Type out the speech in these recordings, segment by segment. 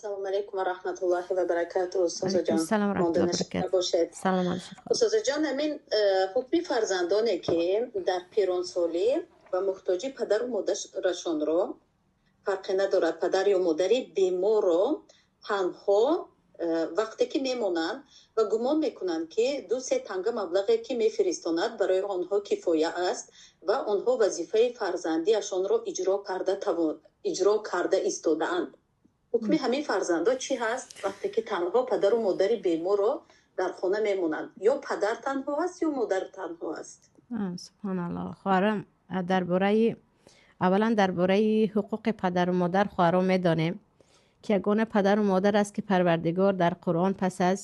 Салому алайкум ва раҳматуллоҳи ва баракатуҳ, устоз ҷон. Салом ва раҳматуллоҳи ва баракатуҳ. Бошед. Саломат бошед. Устоз ҷон, ҳамин ҳукми фарзандоне, ки дар пиронсолӣ ва муҳтоҷи падару модарашонро, фарқе надорад, падар ё модари беморро танҳо вақте ки мемонанд ва гумон мекунанд, ки ду-се танга маблағе, ки мефиристонад, барои онҳо кифоя аст ва онҳо вазифаи фарзандиашонро иҷро карда истодаанд. Ҳукми ҳамин фарзандо чӣ ҳаст, вақте ки танҳо падару модари беморро дар хона мемонанд? Ё падар танҳо аст, ё модар танҳо аст. Субҳоналлоҳ. Хоҳарам, дар бораи аввалан дар бораи ҳуқуқи падару модар хоҳаро медонем, ки ягона падару модар аст, ки Парвардигор дар Қуръон пас аз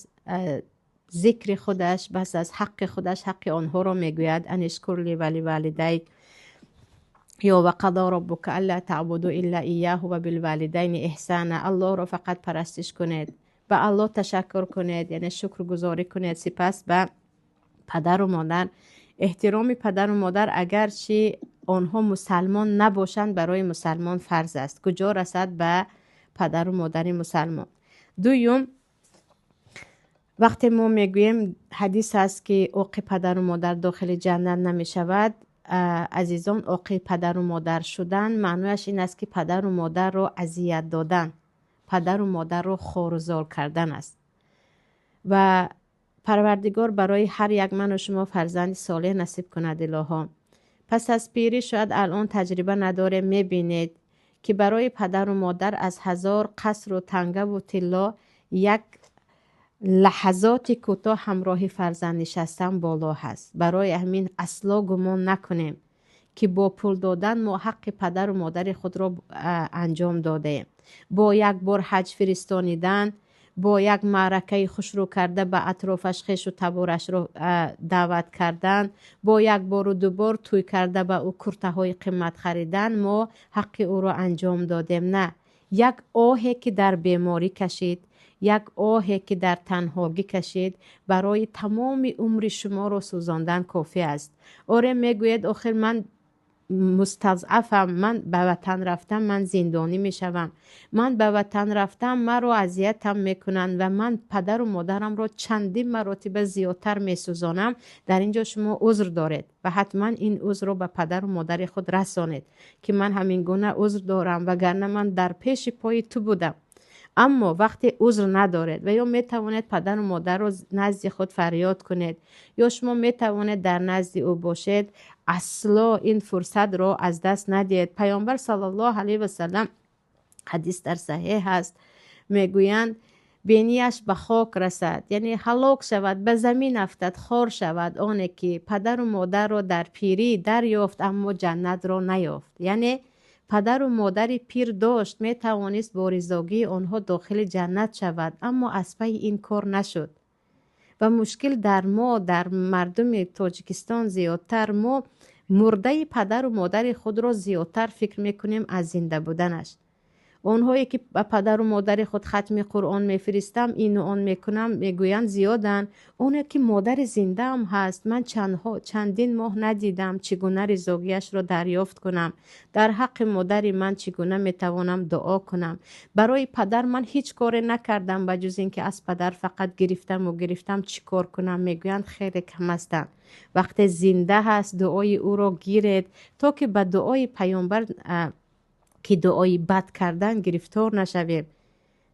зикри худаш, пас аз ҳаққи худаш, ҳаққи онҳоро мегӯяд: أن اشكر لي ولوالديك, ё وقضى ربك ألا تعبدوا إلا إياه وبالوالدين إحسانا. Аллоҳро фақат парастиш кунед, ба Аллоҳ ташаккур кунед, яъне шукргузорӣ кунед, сипас ба падару модар. Эҳтироми падару модар, агарчи онҳо мусалмон набошанд, барои мусалмон фарз аст, куҷо расад ба падару модари мусалмон. Дуюм, вақте мо мегӯем, ҳадис аст, ки оқи падару модар дохили ҷаннат намешавад. Азизон, оқи падару модар шудан маънояш ин аст, ки падару модарро азият додан, падару модарро хорузор кардан аст. Ва Парвардигор барои ҳар як ману шумо фарзанди солеҳ насиб кунад, илоҳо. Пас аз пирӣ, шояд алон таҷриба надорем, мебинед, ки барои падару модар аз ҳазор қасру тангаву тилло як лаҳазоти кӯтоҳ ҳамроҳи фарзанд нишастан боло ҳаст. Барои ҳамин асло гумон накунем, ки бо пул додан мо ҳаққи падару модари худро анҷом додаем. Бо як бор ҳаҷ фиристонидан, бо як маъракаи хушрӯ карда, ба атрофаш хешу таборашро даъват кардан, бо як бору дубор тӯй карда, ба ӯ куртаҳои қимат харидан мо ҳаққи ӯро анҷом додем, на. Як оҳе, ки дар беморӣ кашид, як оҳе, ки дар танҳогӣ кашид, барои тамоми умри шуморо сӯзондан кофӣ аст. Оре, мегӯед, охир ман мустазъафам, ман ба ватан рафтам, ман зиндонӣ мешавам, ман ба ватан рафтам, маро азиятам мекунанд ва ман падару модарамро чандин маротиба зиёдтар месӯзонам. Дар ин ҷо шумо узр доред ва ҳатман ин узрро ба падару модари худ расонед, ки ман ҳамин гуна узр дорам, вагарна ман дар пеши пои ту будам. Аммо вақте узр надоред ва ё метавонед падару модарро назди худ фарёд кунед, ё шумо метавонед дар назди ӯ бошед, асло ин фурсатро аз даст надиҳед. Паёмбар саллаллоҳу алайҳи васалам, ҳадис дар саҳеҳ ҳаст, мегӯянд: бинияш ба хок расад, яъне ҳалок шавад, ба замин афтад, хор шавад оне, ки падару модарро дар пирӣ дарёфт, аммо ҷаннатро наёфт. Яъне падару модари пир дошт, метавонист бо ризогии онҳо дохили ҷаннат шавад, аммо аз пайи ин кор нашуд. Ва мушкил дар мо, дар мардуми Тоҷикистон зиёдтар, мо мурдаи падару модари худро зиёдтар фикр мекунем аз зинда буданаш. Онҳое, ки ба падару модари худ хатми Қуръон мефиристам, ину он мекунам мегӯянд, зиёданд. Оне, ки модари зиндаам ҳаст, ман чандин моҳ надидам, чӣ гуна ризогиашро дарёфт кунам? Дар ҳаққи модари ман чӣ гуна метавонам дуо кунам? Барои падар ман ҳеҷ коре накардам, ба ҷуз ин ки аз падар фақат гирифтаму гирифтам, чӣ кор кунам, мегӯянд, хеле кам ҳастанд. Вақте зинда ҳаст, дуои ӯро гиред, то ки ба дуои паёмбар, ки дуои бад кардан, гирифтор нашавем.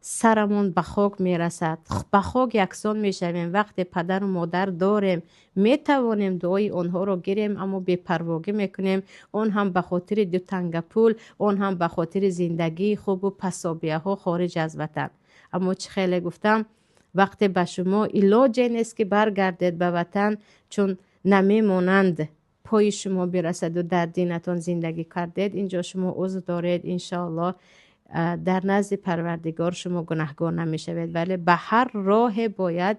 Сарамон ба хок мерасад, ба хок яксон мешавем. Вақте падару модар дорем, метавонем дуои онҳоро гирем, аммо бепарвогӣ мекунем, он ҳам ба хотири ду танга пул, он ҳам ба хотири зиндагии хубу пособия ҳо хориҷ аз ватан. Аммо чӣ хеле гуфтам, вақте ба шумо илоҷе нест, ки баргардед ба ватан, чун намемонанд пои шумо бирасаду дар динатон зиндагӣ кардед, инҷо шумо узр доред, иншоаллоҳ дар назди Парвардигор шумо гунаҳгор намешавед. Вале ба ҳар роҳе бояд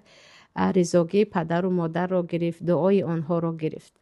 ризогии падару модарро гирифт, дуои онҳоро гирифт.